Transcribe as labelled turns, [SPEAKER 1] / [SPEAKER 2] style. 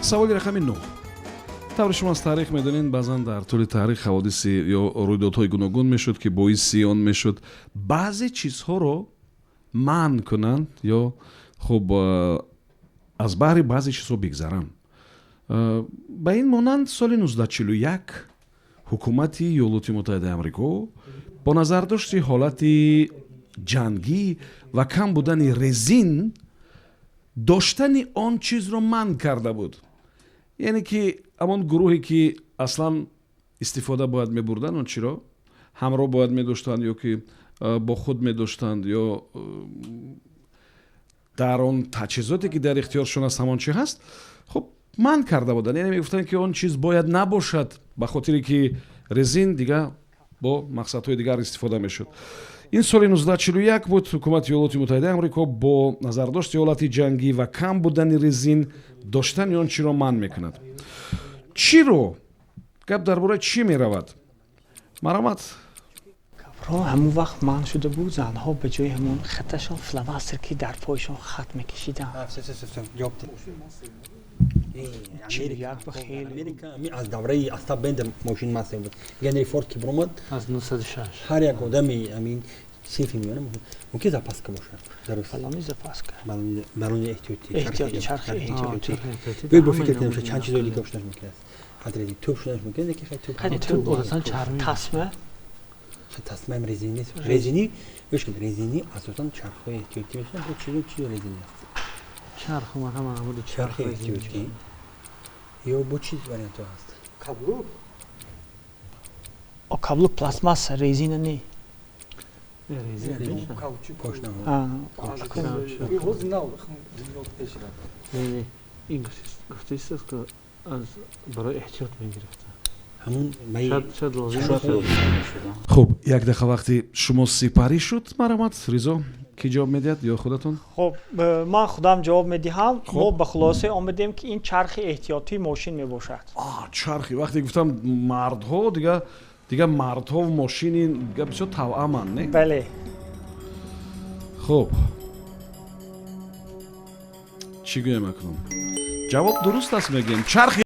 [SPEAKER 1] Саволи рақами 9. Тавре шумо аз таърих медонед, баъзан дар тӯли таърих ҳаводиси ё рӯйдодҳои гуногун мешуд, ки боиси он мешуд, баъзе чизҳоро манъ кунанд ё, хуб, аз баҳри баъзе чизҳо бигзаранд. Ба ин монанд, соли 1941 ҳукумати Иёлоти Муттаҳидаи Амрико бо назардошти ҳолати ҷангӣ ва кам будани резин доштани он чизро манъ карда буд. Яъне ки ҳамон гурӯҳе, ки аслан истифода бояд мебурданд, он чиро ҳамроҳ бояд медоштанд ё ки бо худ медоштанд ё дар он таҷҳизоте, ки дар ихтиёршон аст, ҳамон чи ҳаст, хуб, манъ карда буданд. Яъне мегуфтанд, ки он чиз бояд набошад, ба хотире ки резин дига бо мақсадҳои дигар истифода мешуд. Ин соли 1941 буд. Ҳукумати Иёлоти Муттаҳидаи Амрико бо назардошти ҳолати ҷангӣ ва кам будани резин доштани он чиро манъ мекунад. Чиро? Гап дар бораи чӣ меравад? Марҳамат.
[SPEAKER 2] Ро ҳамон вақт манъ шуда буд. Занҳо ба ҷои ҳамон хаташон фломастер, ки дар пойшон хат мекашиданд.
[SPEAKER 3] Ҷавоб.
[SPEAKER 2] 41 ба хеле.
[SPEAKER 3] Америка аз давраи Остап Бендер мошин масеҳ буд. Генри Форд ки биромад.
[SPEAKER 4] Аз 906.
[SPEAKER 3] Ҳар як одами амин синфи миёна мумкин запаска бошад.
[SPEAKER 2] Балони запаска.
[SPEAKER 3] Балони эҳтиётӣ.
[SPEAKER 2] Эҳтиёти, чархи эҳтиётӣ.
[SPEAKER 3] Биёед, бо фикр кунем, чанд чизои дига шуданаш мумкин аст. Ҳадрази тӯб шуданаш мумкин, лекин хай тӯб.
[SPEAKER 2] Хай.
[SPEAKER 4] Тӯб одатан чармӣ.
[SPEAKER 2] Тасма.
[SPEAKER 3] Тасмаам резинӣ нест. Резинӣ, гӯш кун, резинӣ асосан чархҳои эҳтиётӣ мешаванд. Бо чизо, чизо резинӣ аст?
[SPEAKER 4] Чарх ҳама намуди.
[SPEAKER 3] Чархи эҳтиётӣ ё бо чиз вариантҳо ҳаст?
[SPEAKER 5] Каблук.
[SPEAKER 2] О, каблук пластмасса, резина не.
[SPEAKER 4] Резин.
[SPEAKER 5] Каучук.
[SPEAKER 3] Пошнаҳо.
[SPEAKER 5] Ҳозир нав дунё пеш рафт.
[SPEAKER 4] Не, ин гуфтаист, ки аз барои эҳтиёт мегирифта.
[SPEAKER 3] Ҳамун.
[SPEAKER 4] Шояд лозим.
[SPEAKER 1] Хуб, як дақиқа вақти шумо сипарӣ шуд. Марҳамат, Ризо, кӣ ҷавоб медиҳад ё худатон?
[SPEAKER 2] Хуб, ман худам ҷавоб медиҳам. Мо ба хулоса омадем, ки ин чархи эҳтиётии мошин мебошад.
[SPEAKER 1] Чархи. Вақте гуфтам мардҳо, дига мардҳо мошини дига бисёр тавъаманд, не?
[SPEAKER 2] Бале.
[SPEAKER 1] Хуб, чӣ гӯям акнун? Ҷавоб дуруст аст, мегӯем, чархи.